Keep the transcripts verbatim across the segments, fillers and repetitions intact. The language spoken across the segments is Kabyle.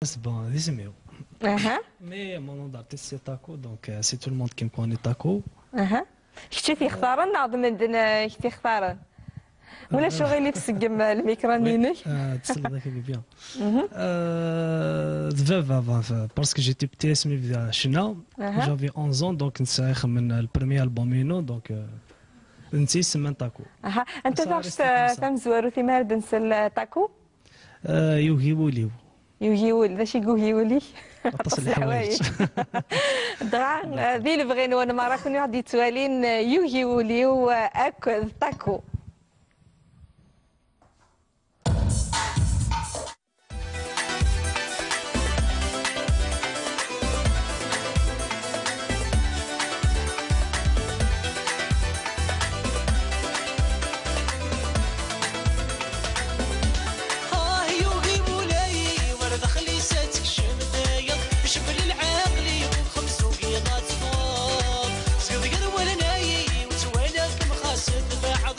C'est bon, d isem-iw. Aha, Mais mon nom d'artiste c'est Taco, donc euh, c'est tout le monde qui me connaît Taco. aha. Kečč i t-yextaren neɣ d medden eh, i k-t-yextaren? Ulac uɣilif, seggem eh, lmikra-nni-inek. Euh, tselleḍ-ak bien. Euh, d baba, baba, parce que j'étais petit asmi bdiɣ ccna. Aha. J'avais onze ans, donc nesɛa ixemmen le premier album-inu, donc euh, netta isemman Taco. Aha. Anta Ça taɣect reste comme ça. Tamezwarut imi ara d-nsel eh, Taco? Euh, yugi wul-iw. Yugi wul, d acu i yugi wul-ik? Aṭas n leḥwayeǧ. Dɣa eh, di lebɣi-nwen merra, kunwi i ɣ-d-yettwalin eh, yugi wul-iw eh, akked Taco. آه يوغي مولاي، ورد خلي ساتك شمدايا، شبل العقلي وخمس وقيضات فوق. صغير ولناي، وتوالى كم خاص بعض.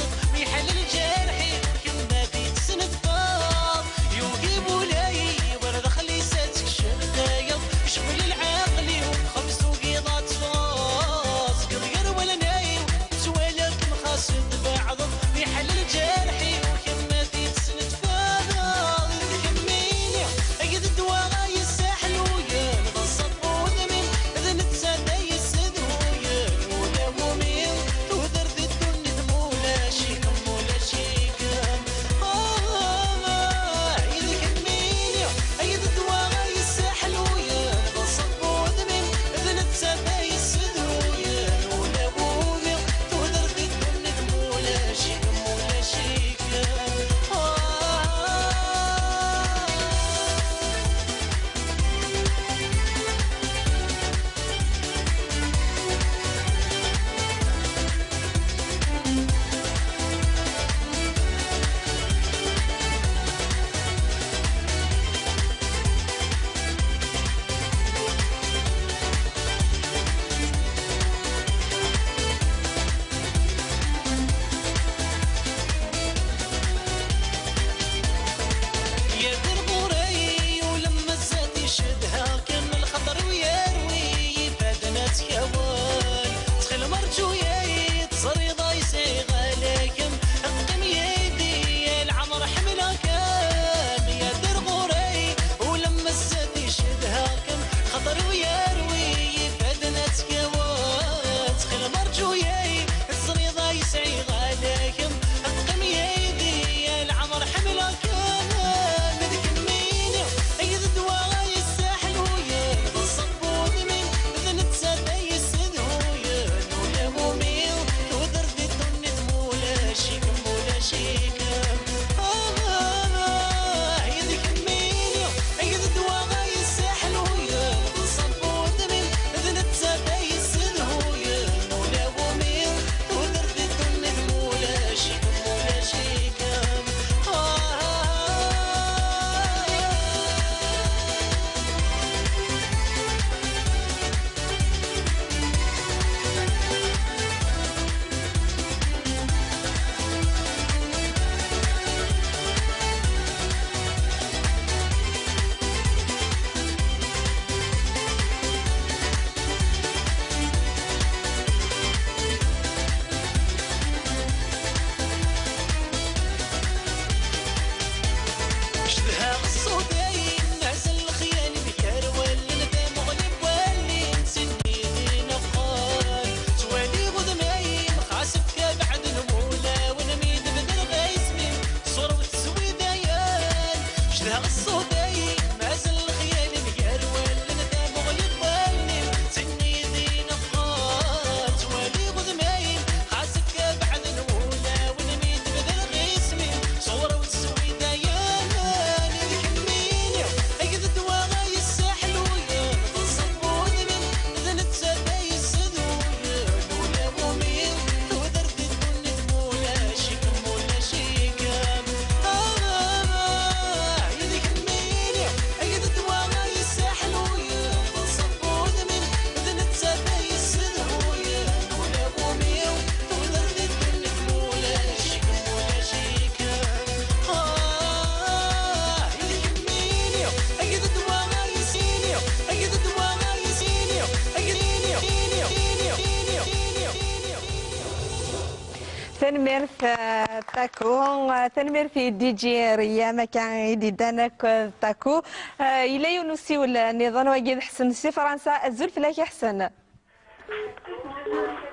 Tanemmirt, eh, Taku. Eh, tanemmirt i D J Riyam, akka i d-iddan akk, eh, Taku. Eh, yella yiwen usiwel, eh, nniḍen, wagi d Ḥsen si Fransa. Azul fell-ak a Ḥsen.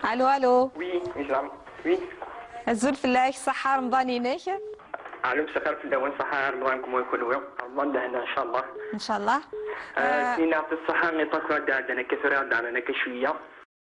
Allo, allo. Oui, oui, ça. Oui. Azul fell-ak, ṣaḥḥa Remḍan-inek. Allo, مساء الخير في الدوام، صحة رمضانكم ويكون ويوم رمضان لهنا إن شاء الله. Ncallah. آه، سينا في الصحة، نطاكو هذا عندنا كثر، هذا عندنا كشوية.